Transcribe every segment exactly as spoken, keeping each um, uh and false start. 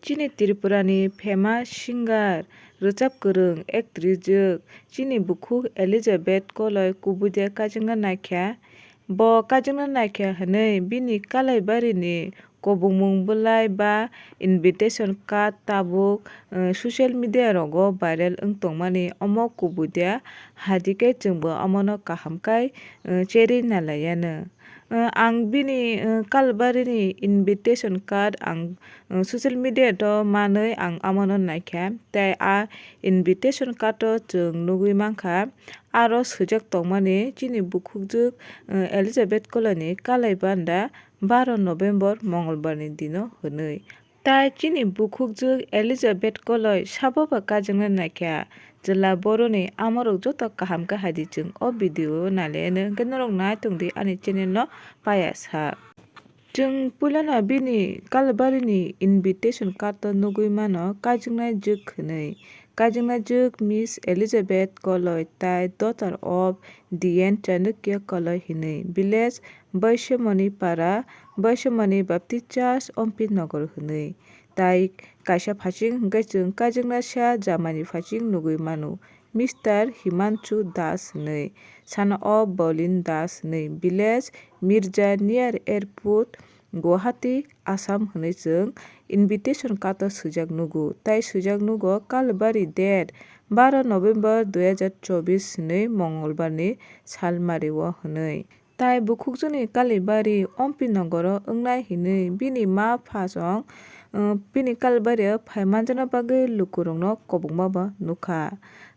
Chini Tripura ni famous singer, rwchap kwrwng, actress jwk, chini bukhuk Elizabeth Koloi kubui de kaijakna naikha. Bo kaijakna naikha hwnwi bini kalaibari ni kobongmung bwlai ba invitation card tabuk, eh, social media rogo viral wng tongmani. Omo kubui de, hai di khe chwngbo omono kaham khai, eh, cherwi nalaiyano. Eh, ang bini, eh, kalaibari ni invitation card ang, eh, social media to manwi ang omono naikha, tei a invitation card o chwng nugwi mankha. Aro swijak tongmani chini bukhukjwk, eh, Elizabeth Koloi ni kalai banda baro November Mongolbar ni dino hwnwi. Tai chini bukhukjwk Elizabeth Koloi sabo ba kaijaknai naikha, chwla boroni amorok joto kaham khe hai di chwng o video o nalaiyano, hwnkhe norok nai tongdi ani channel no paya sa. Chwng puilano bini kalaibari ni invitation card o nugwi mano, kaijaknai jwk hwnwi. Kaijaknai jwk Miss Elizabeth Koloi tai daughter of D N Chanukya Koloi hwnwi. Village Baisemoni Para, Baisemoni Baptist Church, Ompi Nogor hwnwi. Tai kaisa phaching hwnkhe chwng kaijaknai sa jamani phaching nugwi mano, Mister Himanshu Das hwnwi, son of Bolin Das hwnwi, village Mirja near airport, Guwahati, Assam hwnwi chwng invitation card o swijak nugo, tai swijak nugo Kalbari date baro November dui hajar chobis hwnwi Mongolbar ni salmari o hwnwi. Tai bukhukjwkni Kalibari Ompi nogoro wngnai hinwi bini ma phasong, uh, bini Kalibari o phai manjakna bagwi lukurokno kobokma bo nukha.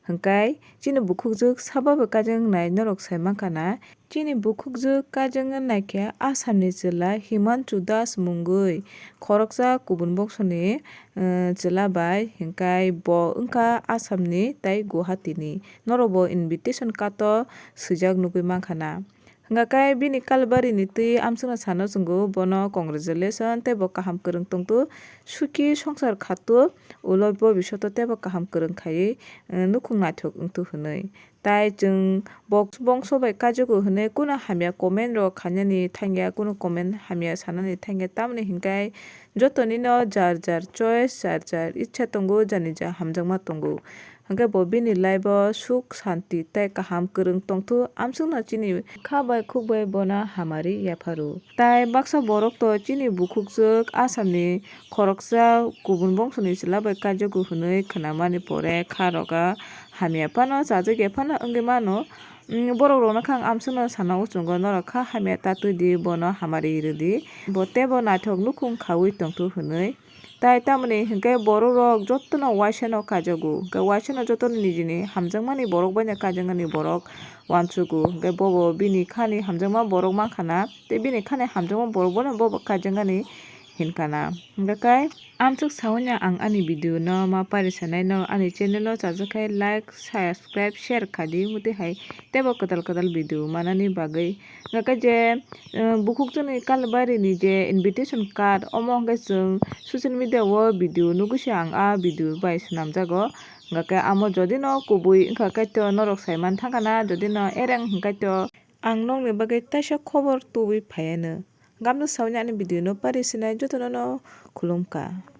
Hwnkhe chini bukhukjwk sabo bai kaijaknai norok sai mankha na. Chini bukhukjwk kaijakna naikhe Assamni chwla Himanshu Das mungwi khoroksa kubun bongsoni, uh, chwla bai, hwnkhe bo wngkha Assamni tai Guwahatini. Norokbo invitation card o swijak nugwi mankha na. Hwnkha khe bini Kalbari ni twi amswkno sano chwngo, bono congratulation tei bo kaham kwrwng tongthu, suki songsar khathu, ulo bobishoto tei bo kaham kwrwng khaiwi, eh, nukhung naithok wngthu hwnwi. Tai chwng bok-, bongso bai kaijago hwnwi kunu hamya comment rok khainani thangya, kunu comment hamya sanani thangya, tamoni hinkhe jotonino jar jar choice, jar jar ichha tongo, janija hamjakma tongo. Hwnkhe bo bini life o suk, santi tei kaham kwrwng tongthu, amswkno chini kha bai khuk bai bono hamari yapharo. Tai baksa borok to chini bukhukjwk Assamni khoroksa kubun bongsoni chwla bai kaijago hwnwi khwnamani pore kha roga hamya phano chajak ya phano wngwi mano. Mm, borok rokno kha ang amswkno sana o chwngo, norok kha hamya ta twi di, bono hamari rw di, bo teibo naithok nukhung khaui tongthu hwnwi. Tai tamoni hinkhe borok rok jotono waisano kaijago, hinkhe waisano jotono nijini hamjakmani borok baino kaijaknani borok uansugo, hinkhe bobo bini khani hamjakma borok mankhana, tei bini khani hamjakma borok bono bobo kaijaknani hinkana. Hinkhe kai amswk saui no ang ani video no ma pari sanai, no ani channel o chajak khai like, subscribe, share kha di, mutwi hai teibo kwtal kwtal video manani bagwi. Hwnkhe je, eh, bukhukjwkni Kalbari ni je invitation card, omo hwnkhe chwng social media o video nugwi se ang a video bai swnamjago. Hwnkhe amo jodi no kubui wngkha khe to norok sai man thangkha na, jodi no ereng hwnkhe to ang nokni bagwi teisa khobor tubui phaiano. Gamno saui ani video no pari sinai jotono no khulumkha.